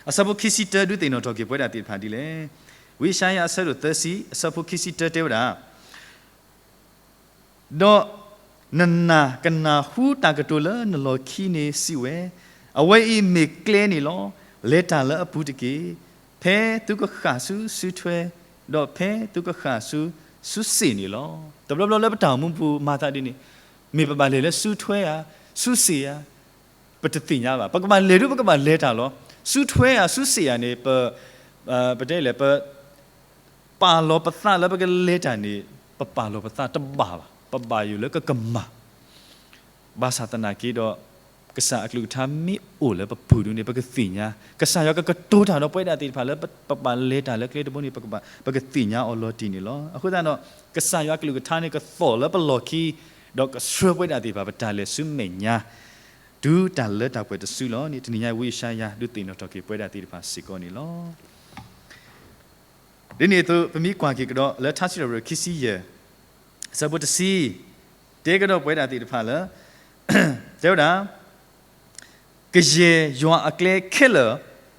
အဆၢဖိခံဆံတၢ ဒုးသ့ၣ်နီၣ်ထီၣ်က့ၤပဝဲဒၣ်သ့ၣ်တဖၣ်ဒ်လဲၣ်. ဝံယၡါယၤအဆၢဒိၣ်သၢဆံ အဆၢဖိခံဆံတၢတဲဝဲဒၣ် ဒီးနနၢ်ကနၢ်ဟူတၢ်ကတိၤလၢနလီၢ်ခံန့ၣ်စံးဝဲ, အဝဲအံၤမ့ၢ်ကျဲန့ၣ်လီၤ. လဲၤတၢ်လၢအပူၤတက့ၢ်. ဖဲသုကဃၣ်ဆူစုထွဲ, ဒီးဖဲသုကဃၣ်ဆူစုစ့ၣ်န့ၣ်လီၤ. တဘျီဘျီလၢပတၢ်အိၣ်မူပူၤမၤသးဒ်န့ၣ်, မ့ၢ်ပဘၣ်လဲၤလၢစုထွဲဧါ, စုစ့ၣ်ဧါ, ပတသ့ၣ်ညါဘၣ်. ပကဘၣ်လဲၤဒု ပကဘၣ်လဲၤတၢ်လီၤ. စုထွဲဧါ စုစ့ၣ်ဧါန့ၣ် ပ ပတဲလဲၣ် ပ ပာ်လီၤပသးလၢပကလဲၤတၢ်န့ၣ် ပပာ်လီၤပသးတဘၣ်ဘၣ်. ပဘၣ်ယိၣ်လၢကကမၣ်. ဘၣ်ဆၣ်သနာ်က့ဒီး ကစၢ်အကလုၢ်ကထါမ့ၢ်အိၣ်လၢပပူၤဒုန့ၣ် ပကသ့ၣ်ညါ, ကစၢ်ယွၤကကတိၤတၢ်ဒီးပဝဲဒၣ်သ့ၣ်တဖၣ်လၢပ ပဘၣ်လဲၤတၢ်လၢကျဲတဘိန့ၣ် ပကဘၣ် ပကသ့ၣ်ညါအီၤလီၤတံၢ်န့ၣ်လီၤ. အဃိသတးဒီး ကစၢ်ယွၤအကလုၢ်ကထါန့ၣ် ကသီၣ်လၢပလီၢ်ခံ, ဒီးကဆှၢပဝဲဒၣ်သ့ၣ်တဖၣ် ပတၢ်လဲၤဆူမဲာ်ညါ တုၤတၢ်လၢတၢ်ပှဲၤတစုလီၤန့ၣ် တနံၤညါအံၤ ဝံယၡါယၤ ဒုးသ့ၣ်နီၣ်ထီၣ်က့ၤပဝဲဒၣ်သ့ၣ်တဖၣ်စ့ၢ်ကီးန့ၣ်လီၤ. ဒ်န့ၣ်အသိး ပမ့ၢ်ကွၢ်က့ၤကဒီးလၢထါစံးထီၣ်ပတြၢၤခံဆံယဲၢ် အဆၢဖိတဆံ, တဲကဒီးပဝဲဒၣ်သ့ၣ်တဖၣ်လၢ တဲဝဲဒၣ် ကယဲၢ်ယွၤအကျဲခဲလၢာ်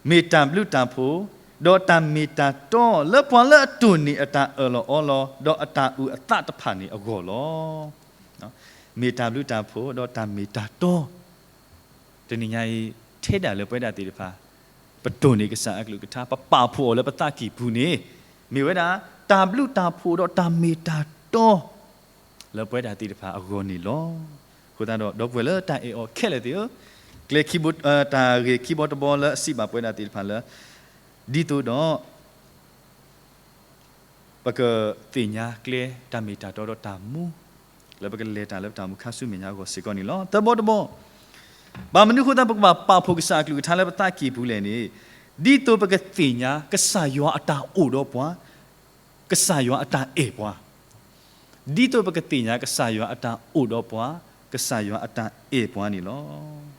မ့ၢ်တၢ်ဘျုးတၢ်ဖှိၣ် ဒီးတၢ်မ့ၢ်တၢ်တီ လၢပှၤလၢအတိၢ်န့ၢ်အတၢ်အၢၣ်လီၤအီလီၤ ဒီးအတၢ်အုၣ်အသးတဖၣ်န့ၣ်အဂီၢ်လီၤ. မ့ၢ်တၢ်ဘျုးတၢ်ဖှိၣ် ဒီးတၢ်မ့ၢ်တၢ်တီ တနံၤညါအံၤ ထဲဒၣ်လၢပဝဲဒၣ်သ့ၣ်တဖၣ် ပတိၢ်န့ၢ်ကစၢ်အကလုၢ်ကထါ ပပာ်ဖှိၣ်အီၤလၢပသးကံၢ်ပူၤန့ၣ် မ့ၢ်ဝဲဒၣ် တၢ်ဘျုးတၢ်ဖှိၣ်ဒီးတၢ်မ့ၢ်တၢ်တီ လၢပဝဲဒၣ်သ့ၣ်တဖၣ်အဂီၢ်န့ၣ်လီၤ. အဃိသတးဒီး ဒီပုၢ်ဝဲၢ်လၢတၢ်အဲၣ်အီၤခဲလၢာ်သ့ၣ်ဧၢ, ကျဲခံဘိ တၢ်ဂ့ၢ်ခံဘီတဘီလၢအစံးဘၣ်ပဝဲဒၣ်သ့ၣ်တဖၣ်လၢ ဒ်သိးဒီး ပကသ့ၣ်ညါကျဲတၢ်မ့ၢ်တၢ်တီဒီးတၢ်မူ လၢပကလဲၤတၢ်လၢပတၢ်အိၣ်မူခါဆူမဲာ်ညါအဂီၢ်စ့ၢ်ကီးန့ၣ်လီၤ. သၢဘီတဘီ, ဘၣ်မနုၤအဃိသတး ပကဘၣ်ပာ်ဖှိၣ်ကစၢ်အကလုၢ်ကထါလၢပသးကံၢ်ပူၤလဲၣ်န့ၣ်, ဒ်သိးပကသ့ၣ်ညါကစၢ်ယွၤအတၢ်အိၣ်ဒီးပှၤ, ကစၢ်ယွၤအတၢ်အဲၣ်ပှၤ, ဒ်သိးပကသ့ၣ်ညါကစၢ်ယွၤအတၢ်အိၣ်ဒီးပှၤ, ကစၢ်ယွၤအတၢ်အဲၣ်ပှၤန့ၣ်လီၤ.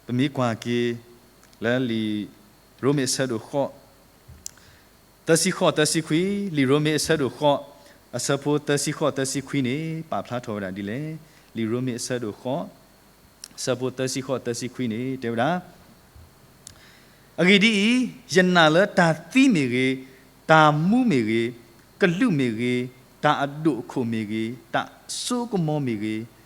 ပမ့ၢ်ကွၢ်က့ၤ လၢလံာ်ရိမ့ၤအဆၢဒိၣ်ဃိး သၢဆံဃိး သၢဆံခွံ, လံာ်ရိမ့ၤအဆၢဒိၣ်ဃိး အဆၢဖိသၢဆံဃိး သၢဆံခွံန့ၣ် ပာ်ဖျါထီၣ်ဝဲဒၣ်ဒ်လဲၣ်. လံာ်ရိမ့ၤအဆၢဒိၣ်ဃိး အဆၢဖိသၢဆံဃိး သၢဆံခွံန့ၣ် တဲဝဲဒၣ် အဂ့ၢ်ဒ်အံၤ, ယနာ်လၢတၢ်သံမ့ၢ်ဂ့ၤ, တၢ်မူမ့ၢ်ဂ့ၤ, ကလူးမ့ၢ်ဂ့ၤ, တၢ်အဒိၣ်အခိၣ်မ့ၢ်ဂ့ၤ, တၢ်စိကမီၤမ့ၢ်ဂ့ၤ,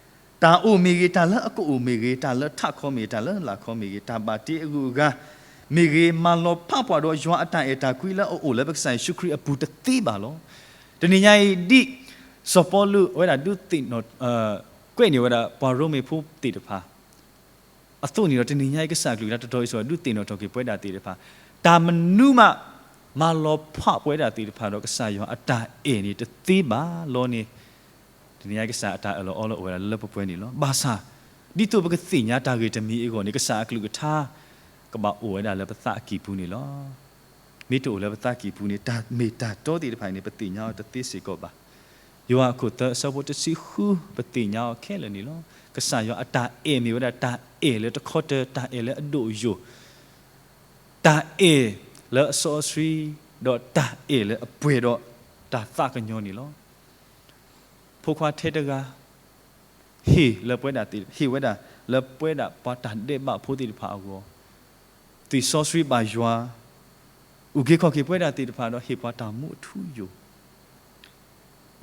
တၢ်အိၣ်မ့ၢ်ဂ့ၤ, တၢ်လၢအကအိၣ်မ့ၢ်ဂ့ၤ, တၢ်လၢထးခီမ့ၢ်ဂ့ၤ, တၢ်လၢလာ်ခီမ့ၢ်ဂ့ၤ, တၢ်ဘၣ်တ့အဂုၤအဂၤမ့ၢ်ဂ့ၤ, မၤလီၤဖးပှၤဒီးယွၤအတၢ်အဲၣ်တၢ်ကွံလၢအအိၣ်လၢပကစၢ်ယ့ၣ်ၡူးခရံာ်အပူၤတသ့ဘၣ်လီၤ. တနံၤညါအံၤ ဒ်စီၤပီလူးအဝဲဒၣ်ဒုးသ့ၣ်နီၣ် ကွဲးန့ၢ်ဝဲဒၣ် ပှၤရိမ့ၤဖိသ့ၣ်တဖၣ် အသိးန့ၣ်ဒီး တနံၤညါအံၤ ကစၢ်အကလုၢ်ကထါတတီၤအံၤ ဒုးသ့ၣ်နီၣ်ထီၣ်က့ၤပဝဲဒၣ်သ့ၣ်တဖၣ်, တၢ်မနုၤမး မၤလီၤဖးပဝဲဒၣ်သ့ၣ်တဖၣ်ဒီး ကစၢ်ယွၤအတၢ်အဲၣ်န့ၣ်တသ့ဘၣ်လီၤန့ၣ်, တနံၤညါအံၤ ကစၢ်အတၢ်အၢၣ်လီၤအီလီၤအိၣ်ဝဲဒၣ်လၢပပှဲၤန့ၣ်လီၤ. ဘၣ်ဆၣ် ဒ်သိးပကသ့ၣ်ညါတၢ်ဂ့ၢ်တမံၤအဂီၢ်န့ၣ် ကစၢ်အကလုၢ်ကထါ ကဘၣ်အိၣ်ဝဲဒၣ်လၢပသးအကံၢ်ပူၤန့ၣ်လီၤ. မ့ၢ်တအိၣ်လၢပသးကံၢ်ပူၤန့ၣ် တၢ်မ့ၢ်တၢ်တီသ့ၣ်တဖၣ်န့ၣ် ပသ့ၣ်ညါအီၤတသ့စ့ၢ်ကီးဘၣ်. ယိၤဟၣ်အခိၣ်သၢအဆၢဖိတဆံဃု ပသ့ၣ်ညါအီၤခဲလၢာ်န့ၣ်လီၤ. ကစၢ်ယွၤအတၢ်အဲၣ်မ့ၢ်ဝဲဒၣ်တၢ်အဲၣ်လၢတခီတၢၢ် တၢ်အဲၣ်လၢအဒိၣ်အယိာ်, တၢ်အဲၣ်လၢအစီအဆှံ, ဒီးတၢ်အဲၣ်လၢအပှဲၤဒီးတၢ်သးကညီၤန့ၣ်လီၤ. ဖိခွါထဲတဂၤ ဟ့ၣ်လၢပဝဲဒၣ်သ့ၣ် ဟ့ၣ်ဝဲဒၣ်လၢပဝဲဒၣ်ပှၤတၢ်ဒဲးဘးဖိသ့ၣ်တဖၣ်အဂီၢ်, သွံၣ်စီဆှံဘၣ်ယွၤ အုၣ်က့ၤခီၣ်က့ၤပဝဲဒၣ်သ့ၣ်တဖၣ်ဒီး ဟ့ၣ်ပှၤတၢ်မူအထူအယိာ်,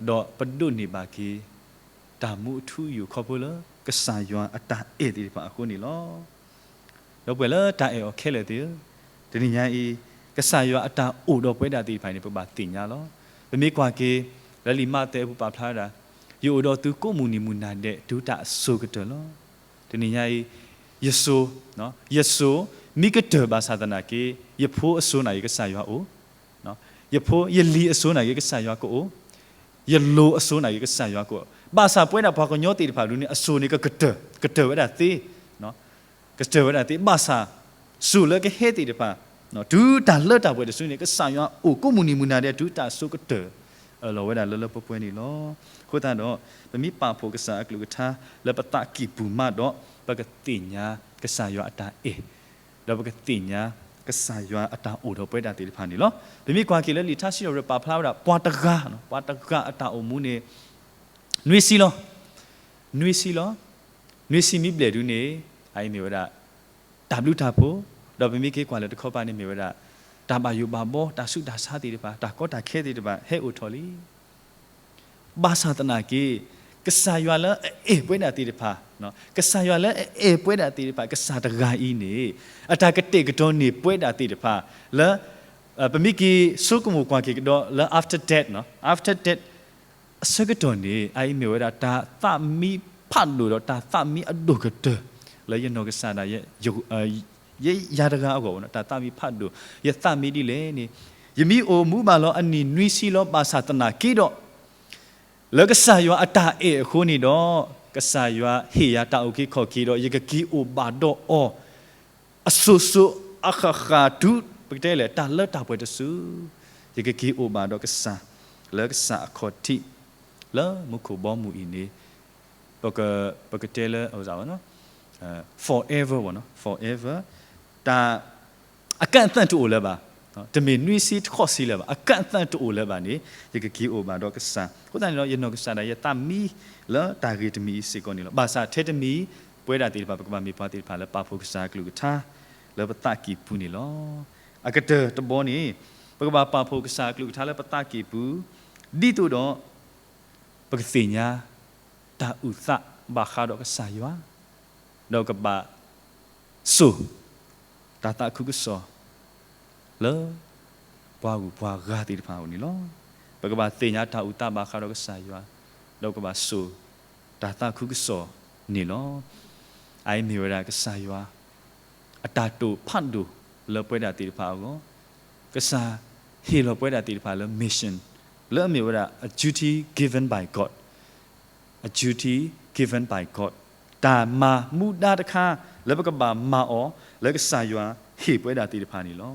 ဒီးပဒိးန့ၢ်ဘၣ်က့ၤ တၢ်မူအထူအယိာ်ခီဖျိလၢ ကစၢ်ယွၤအတၢ်အဲၣ်သ့ၣ်တဖၣ်အဃိန့ၣ်လီၤ. ဒီပုၢ်ဝဲၢ်လၢတၢ်အဲၣ်အီၤခဲလၢာ်သ့ၣ်ဧၢ, တနံၤညါအံၤ ကစၢ်ယွၤအတၢ်အိၣ်ဒီးပဝဲဒၣ်သ့ၣ်တဖၣ်န့ၣ် ပဘၣ်သ့ၣ်ညါလီၤ. ပမ့ၢ်ကွၢ်က့ၤ လၢလံာ်မးသဲအပူၤပာ်ဖျါဝဲဒၣ်, ယအိၣ်ဒီးသုကိးမုၢ်နံၤမုၢ်နၤဒဲး တုၤတၢ်အစိၤကတၢၢ်လီၤ. တနံၤညါအံၤ ယစိၤ, ယစိၤမ့ၢ်ကတၢၢ်ဘၣ်ဆၣ်သနာ်က့ ယဖိအစိၤန့ၣ် ယကစၢ်ယွၤအိၣ် ယဖိယလံၤအစိၤနာ်က့ ကစၢ်ယွၤကအိၣ်, ယလိၤအစိၤနာ်က့ ကစၢ်ယွၤကအိၣ်. ဘၣ်ဆၣ်ပဝဲဒၣ်ပှၤကညီသ့ၣ်တဖၣ်ဒုန့ၣ် အစိၤန့ၣ်ကကတၢၢ်, ကတၢၢ်ဝဲဒၣ်သ့, ကတၢၢ်ဝဲဒၣ်သ့, ဘၣ်ဆၣ်စိၤလၢကဟဲသ့ၣ်တဖၣ် တုၤတၢ်လၢတၢ်ပှဲၤတစုန့ၣ် ကစၢ်ယွၤအိၣ်ကိးမုၢ်နံၤမုၢ်နၤဒဲး တုၤတၢ်စိကတၢၢ်အၢၣ်လီၤဝဲဒၣ်လၢလၢပှဲၤပှဲၤန့ၣ်လီၤ. အဃိသတးဒီး ပမ့ၢ်ပာ်ဖှိၣ်ကစၢ်အကလုၢ်ကထါလၢပသးကံၢ်ပူၤမးဒီး ပကသ့ၣ်ညါကစၢ်ယွၤအတၢ်အဲၣ်, ဒီးပကသ့ၣ်ညါကစၢ်ယွၤအတၢ်အိၣ်ဒီးပဝဲဒၣ်သ့ၣ်တဖၣ်န့ၣ်လီၤ. ပမ့ၢ်ကွၢ်က့ၤလၢလံာ်ထါစံးထီၣ်ပတြၢၤပာ်ဖျါဝဲဒၣ် ပှၤတဂၤ, ပှၤတဂၤအတၢ်အိၣ်မူန့ၣ် နွံဆံလီၤ. နွံဆံလီၤ. နွံဆံမံဘျဲၣ်ဒုန့ၣ် အအံၤမ့ၢ်ဝဲဒၣ် တၢ်ဘျုးတၢ်ဖှိၣ်, ဒီးပမ့ၢ်က့ၤကွၢ်လၢတခီပၤန့ၣ်မ့ၢ်ဝဲဒၣ် တၢ်ဘၣ်ယိၣ်ဘၣ်ဘီ တၢ်ဆူးတၢ်ဆါသ့ၣ်တဖၣ် တၢ်ကီတၢ်ခဲသ့ၣ်တဖၣ် ဟဲအိၣ်ထီၣ်လံ. ဘၣ်ဆၣ်သနာ်က့ ကစၢ်ယွၤလၢအအဲၣ်ပဝဲဒၣ်သ့ၣ်တဖၣ်, ကစၢ်ယွၤလၢအအဲၣ်ပဝဲဒၣ်သ့ၣ်တဖၣ် ကစၢ်တဂၤအံၤန့ၣ် အတၢ်ကတဲာ်ကတီၤန့ၢ်ပဝဲဒၣ်သ့ၣ်တဖၣ် လၢ ပမ့ၢ်က့ၤဆိကမိၣ်ကွၢ်က့ၤကဒီးလၢ after death, after death အဆၢကတီၢ်န့ၣ် အအံၤမ့ၢ်ဝဲဒၣ်တၢ်သးမံဖးဒိၣ်ဒီးတၢ်သးမံအဒိၣ်ကတၢၢ် လၢယနီၢ်ကစၢ်ဒၣ် ယဲယၤတဂၤအဂီၢ် တၢ်သးမံဖးဒိၣ်, ယသးမံဒ်လဲၣ်န့ၣ် ယမ့ၢ်အိၣ်မူဘၣ်လီၤအနံၣ်နွံဆံလီၤ. ဘၣ်ဆၣ်သနာ်က့ဒီး လၢကစၢ်ယွၤအတၢ်အဲၣ်အဃိန့ၣ်ဒီး ကစၢ်ယွၤဟ့ၣ်ယၤတၢ်အုၣ်က့ၤခီၣ်က့ၤဒီး ယကက့ၤအိၣ်ဘၣ်ဒီးအီၤ အစိၤစိၤအဃၣ်ဃၣ်တုၤ ပကတဲလဲၣ် တၢ်လၢတၢ်ပှဲၤတစု, ယကက့ၤအိၣ်ဘၣ်ဒီးကစၢ် လၢကစၢ်အခီၣ်ထံး လၢမူခိၣ်ဘီမုၢ်အံၤန့ၣ် ပကတဲလၢ forever, forever, တၢ် အကန့်အသတ်တအိၣ်လၢၤဘၣ်, တမ့ၢ်နွံဆံတခီဆံလၢၤဘၣ်, အကန့်အသတ်တအိၣ်လၢၤဘၣ်န့ၣ် ယကက့ၤအိၣ်ဘၣ်ဒီးကစၢ်. အဃိသတးန့ၣ်ဒီး ယနီၢ်ကစၢ်ဒၣ် ယသးမံလၢတၢ်ဂ့ၢ်တမံၤအံၤစ့ၢ်ကီးန့ၣ်လီၤ. ဘၣ်ဆၣ်ထဲတမံၤ ပဝဲဒၣ်သ့ၣ်တဖၣ် ပကဘၣ်မ့ၢ်ပှၤသ့ၣ်တဖၣ်လၢပာ်ဖှိၣ်ကစၢ်အကလုၢ်ကထါ လၢပသးကံၢ်ပူၤန့ၣ်လီၤ. အကတၢၢ်တဘီန့ၣ် ပကဘၣ်ပာ်ဖှိၣ်ကစၢ်အကလုၢ်ကထါလၢပသးကံၢ်ပူၤ ဒ်သိးဒီး ပကသ့ၣ်ညါ တၢ်အုၣ်သးဘၣ်ဃးဒီးကစၢ်ယွၤ, ဒီးကဘၣ်စိာ် တၢ်သးခုကစီၣ် လၢ ပှၤဂုၤပှၤဂၤသ့ၣ်တဖၣ်အအိၣ်န့ၣ်လီၤ. ပကဘၣ်သ့ၣ်ညါတၢ်အုၣ်သးဘၣ်ဃးဒီးကစၢ်ယွၤ, ဒီးကဘၣ်စိာ် တၢ်သးခုကစီၣ်န့ၣ်လီၤ. အအံၤမ့ၢ်ဝဲဒၣ်ကစၢ်ယွၤ အတၢ်တိာ်ဖးဒိၣ်လၢပဝဲဒၣ်သ့ၣ်တဖၣ်အဂီၢ်, ကစၢ်ဟ့ၣ်လီၤပဝဲဒၣ်သ့ၣ်တဖၣ်လၢ mission, လၢအမ့ၢ်ဝဲဒၣ် a duty given by God, a duty given by God, တၢ်မၤမူဒါတခါ လၢပကဘၣ်မၤအီၤ လၢကစၢ်ယွၤဟ့ၣ်ပဝဲဒၣ်သ့ၣ်တဖၣ်န့ၣ်လီၤ.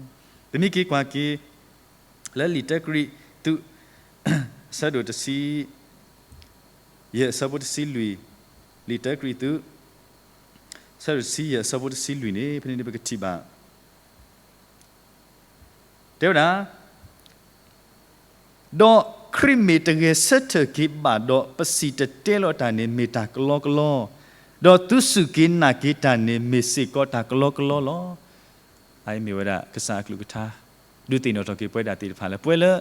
ပမ့ၢ်က့ၤကွၢ်က့ၤ လၢလံာ်တၢကရံၣ်သူး အဆၢဒိၣ်တဆံ ယဲၢ်အဆၢဖိတဆံလွံၢ်, လံာ်တၢကရံၣ်သူး အဆၢဒိၣ်တဆံယဲၢ်အဆၢဖိတဆံလွံၢ်န့ၣ် ဖဲန့ၣ်န့ၣ်ပကထံၣ်ဘၣ် တဲဝဲဒၣ်, ဒီးခရံာ်မ့ၢ်တဂဲၤဆၢထၢၣ်က့ၤဘၣ်ဒီး ပစံၣ်တဲၤတဲလီၤတၢ်န့ၣ် မ့ၢ်တၢ်ကလီကလီ, ဒီးသုစူၢ်က့ၤနာ်က့ၤတၢ်န့ၣ် မ့ၢ်စ့ၢ်ကီးတၢ်ကလီကလီလီၤ. အအံၤမ့ၢ်ဝဲဒၣ်ကစၢ်အကလုၢ်ကထါ ဒုးသ့ၣ်နီၣ်ထီၣ်က့ၤပဝဲဒၣ်သ့ၣ်တဖၣ်လၢ ပဝဲလၢ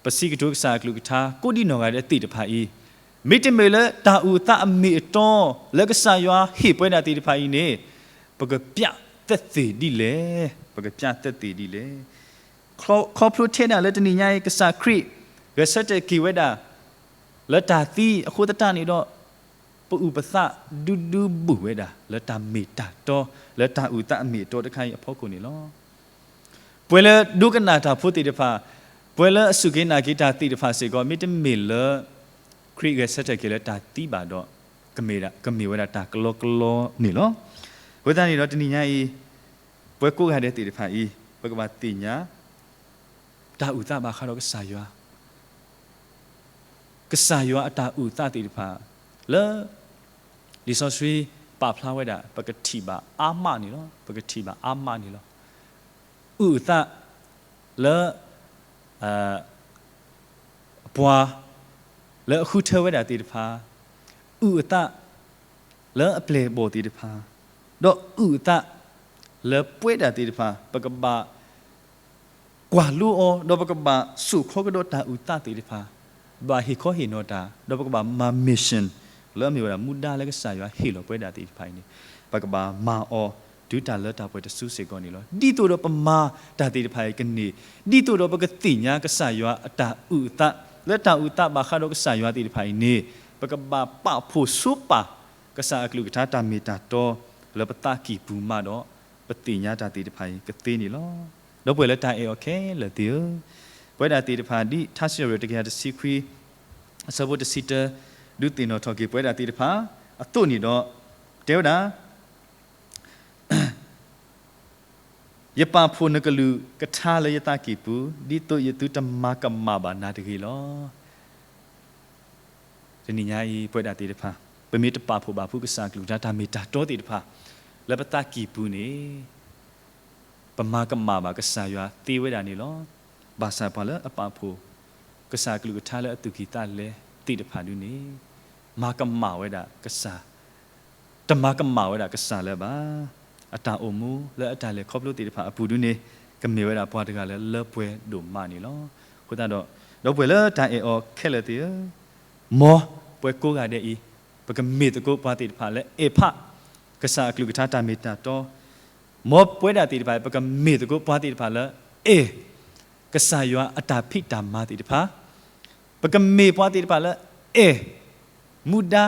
ပစံးကတိၤကစၢ်အကလုၢ်ကထါ ကိးဒံနီၢ်ဂၤဒဲးသ့ၣ်တဖၣ်အံၤ, မ့တမ့ၢ်လၢတၢ်အုၣ်သးအမ့ၢ်အတီ လၢကစၢ်ယွၤဟ့ၣ်ပဝဲဒၣ်သ့ၣ်တဖၣ်အံၤန့ၣ် ပကပျးသက်သေဒ်လဲၣ်, ပကပျးသက်သေဒ်လဲၣ်. ခီဖျိထဲဒၣ်လၢတနံၤညါအံၤ ကစၢ်ခရံာ် ဂဲၤဆၢထၢၣ်က့ၤဝဲဒၣ် လၢတၢ်သံအဃိသတးန့ၣ်ဒီး ပအုၣ်ပသးဒူဒူဘူးဝဲဒၣ် လၢတၢ်မ့ၢ်တၢ်တီ လၢတၢ်အုၣ်သးအမ့ၢ်အတီတခါအံၤအဖီခိၣ်န့ၣ်လီၤ. ပဝဲလၢဒိကနၣ်တၢ်ဖိသ့ၣ်တဖၣ်, ပဝဲလၢအစူၢ်က့ၤနာ်က့ၤတၢ်သ့ၣ်တဖၣ်စ့ၢ်ကီး မ့တမ့ၢ်လၢ ခရံာ်ဂဲၤဆၢထၢၣ်က့ၤလၢတၢ်သံဘၣ်ဒီး ကမ့ၢ်ဝဲဒၣ်တၢ်ကလီကလီန့ၣ်လီၤ. အဃိသတးန့ၣ်ဒီးတနံၤညါအံၤ ပဝဲကိးဂၤဒဲးသ့ၣ်တဖၣ်အံၤ ပကဘၣ်သ့ၣ်ညါ တၢ်အုၣ်သးဘၣ်ဃးဒီးကစၢ်ယွၤ ကစၢ်ယွၤအတၢ်အုၣ်သးသ့ၣ်တဖၣ် လၢ လံာ်စီဆှံပာ်ဖျါဝဲဒၣ် ပကထံၣ်ဘၣ်အါမးန့ၣ်လီၤ. ပကထံၣ်ဘၣ်အါမးန့ၣ်လီၤ. အုၣ်အသးလၢ အပှၤ လၢအဃုထၢဝဲဒၣ်သ့ၣ်တဖၣ်, အုၣ်အသး လၢအပျဲၢ်အဘီၣ်သ့ၣ်တဖၣ်, ဒီးအုၣ်အသး လၢပဝဲဒၣ်သ့ၣ်တဖၣ် ပကဘၣ် ကွၢ်လိအီၤ ဒီးပကဘၣ်စိာ်ခီကဒီးတၢ်အုၣ်သးသ့ၣ်တဖၣ်, ဘၣ်ဟ့ၣ်ခီဟ့ၣ်နီၤတၢ် ဒီးပကဘၣ်မၤ mission လၢအမ့ၢ်ဝဲဒၣ်မူဒါလၢကစၢ်ယွၤဟ့ၣ်လီၤပဝဲဒၣ်သ့ၣ်တဖၣ်အံၤန့ၣ် ပကဘၣ်မၤအီၤ တုၤတၢ်လၢတၢ်ပှဲၤတစုစ့ၢ်ကီးန့ၣ်လီၤ. ဒ်သိးဒီးပမၤတၢ်သ့ၣ်တဖၣ်အံၤကန့ၢ်, ဒ်သိးဒီးပကသ့ၣ်ညါကစၢ်ယွၤအတၢ်အုၣ်အသး လၢတၢ်အုၣ်သးဘၣ်ဃးဒီးကစၢ်ယွၤသ့ၣ်တဖၣ်အံၤန့ၣ် ပကဘၣ်ပာ်ဖှိၣ်ဆိပာ် ကစၢ်အကလုၢ်ကထါတၢ်မ့ၢ်တၢ်တီ လၢပသးကံၢ်ပူၤမးဒီး ပသ့ၣ်ညါတၢ်သ့ၣ်တဖၣ်အံၤကသ့န့ၣ်လီၤ. ဒီပုၢ်ဝဲၢ်လၢတၢ်အဲၣ်အီၤခဲလၢာ်သ့ၣ်ဧၢ, ပဝဲဒၣ်သ့ၣ်တဖၣ် ဒ်ထါစံးပတြၢၤတကယၤတဆံခွံ အဆၢဖိတဆံတၢ ဒုးသ့ၣ်နီၣ်ထီၣ်က့ၤပဝဲဒၣ်သ့ၣ်တဖၣ် အသိးန့ၣ်ဒီး တဲဝဲဒၣ် ယပာ်ဖှိၣ်နကလုၢ်ကထါလၢယသးကံၢ်ပူၤ, ဒ်သိးယသုတမၤကမၣ်ဘၣ်နၤတဂ့ၤလီၤ. တနံၤညါအံၤ ပဝဲဒၣ်သ့ၣ်တဖၣ် ပမ့ၢ်တပာ်ဖှိၣ်ဘၣ်ဖုးကစၢ်အကလုၢ်ကထါတၢ်မ့ၢ်တၢ်တီသ့ၣ်တဖၣ် လၢပသးကံၢ်ပူၤန့ၣ် ပမၤကမၣ်ဘၣ်ကစၢ်ယွၤသ့ဝဲဒၣ်န့ၣ်လီၤ. ဘၣ်ဆၣ်ပှၤလၢအပာ်ဖှိၣ် ကစၢ်အကလုၢ်ကထါလၢအသူၣ်ကံၢ်သးလဲသ့ၣ်တဖၣ်ဒုန့ၣ် မၤကမၣ်ဝဲဒၣ်ကစၢ် တမၤကမၣ်ဝဲဒၣ်ကစၢ်လၢၤဘၣ်. အတၢ်အိၣ်မူလၢအတၢ်လဲၤခီဖျိသ့ၣ်တဖၣ်အပူၤဒုန့ၣ် ကမ့ၢ်ဝဲဒၣ်ပှၤတဂၤလၢလၢပှဲၤဒိၣ်မးန့ၣ်လီၤ. အဃိသတးဒီး ဒီပုၢ်ဝဲၢ်လၢတၢ်အဲၣ်အီၤခဲလၢာ်သ့ၣ်ဧၢ, မ်ပှၤကိးဂၤဒဲးအံၤ ပကမ့ၢ်သကိးပှၤသ့ၣ်တဖၣ်လၢအဲၣ်ဖး ကစၢ်အကလုၢ်ကထါတၢ်မ့ၢ်တၢ်တီ, မ်ပဝဲဒၣ်သ့ၣ်တဖၣ် ပကမ့ၢ်သကိးပှၤသ့ၣ်တဖၣ်လၢအဲၣ် ကစၢ်ယွၤအတၢ်ဖံးတၢ်မၤသ့ၣ်တဖၣ်, ပကမ့ၢ်ပှၤသ့ၣ်တဖၣ်လၢအဲၣ် မူဒါ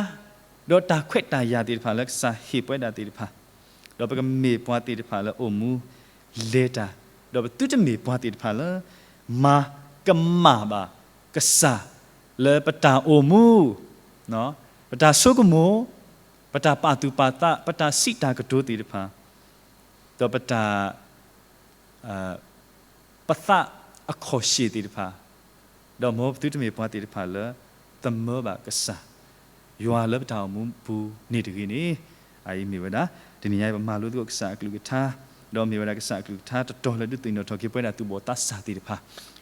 ဒီးတၢ်ခွဲးတၢ်ယာ်သ့ၣ်တဖၣ်လၢကစၢ်ဟ့ၣ်ပဝဲဒၣ်သ့ၣ်တဖၣ်, ဒီးပကမ့ၢ်ပှၤသ့ၣ်တဖၣ်လၢအိၣ်မူလဲၤတၢ်, ဒီးပသုတမ့ၢ်ပှၤသ့ၣ်တဖၣ်လၢ မၤကမၣ်ဘၣ်ကစၢ်လၢပတၢ်အိၣ်မူ, ပတၢ်ဆိကမိၣ်, ပတၢ်ပာ်သူၣ်ပာ်သး, ပတၢ်စံးတၢ်ကတိၤသ့ၣ်တဖၣ်, ဒီးပတၢ် ပသးအခီၣ်ရှ့ၣ်သ့ၣ်တဖၣ်, ဒီးမ်ပသုတမ့ၢ်ပှၤသ့ၣ်တဖၣ်လၢ သမၢဘၣ်ကစၢ်ယွၤလၢပတၢ်အိၣ်မူပူၤန့ၣ်တဂ့ၤန့ၣ်, အအံၤမ့ၢ်ဝဲဒၣ် တနံၤညါအံၤပမၤလိသကိးကစၢ်အကလုၢ်ကထါ, ဒီးမ့ၢ်ဝဲဒၣ်ကစၢ်အကလုၢ်ကထါတတီၤလၢဒုးသ့ၣ်နီၣ်ထီၣ်က့ၤပဝဲဒၣ်သူၣ်ဘီၣ်သးစၢ်သ့ၣ်တဖၣ်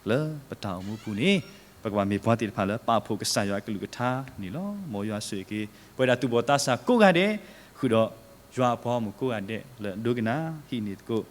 လၢပတၢ်အိၣ်မူပူၤန့ၣ် ပကဘၣ်မ့ၢ်ပှၤသ့ၣ်တဖၣ်လၢပာ်ဖှိၣ်ကစၢ်ယွၤအကလုၢ်ကထါန့ၣ်လီၤ. မ်ယွၤဆိၣ်ဂ့ၤက့ၤ ပဝဲဒၣ်သူၣ်ဘီၣ်သးစၢ်ကိးဂၤဒဲး, ဃုာ်ဒီးယွၤအပှၤဂီၢ်မုၢ်ကိးဂၤဒဲးလၢအဒိကနၣ်ဟံးန့ၢ်သကိး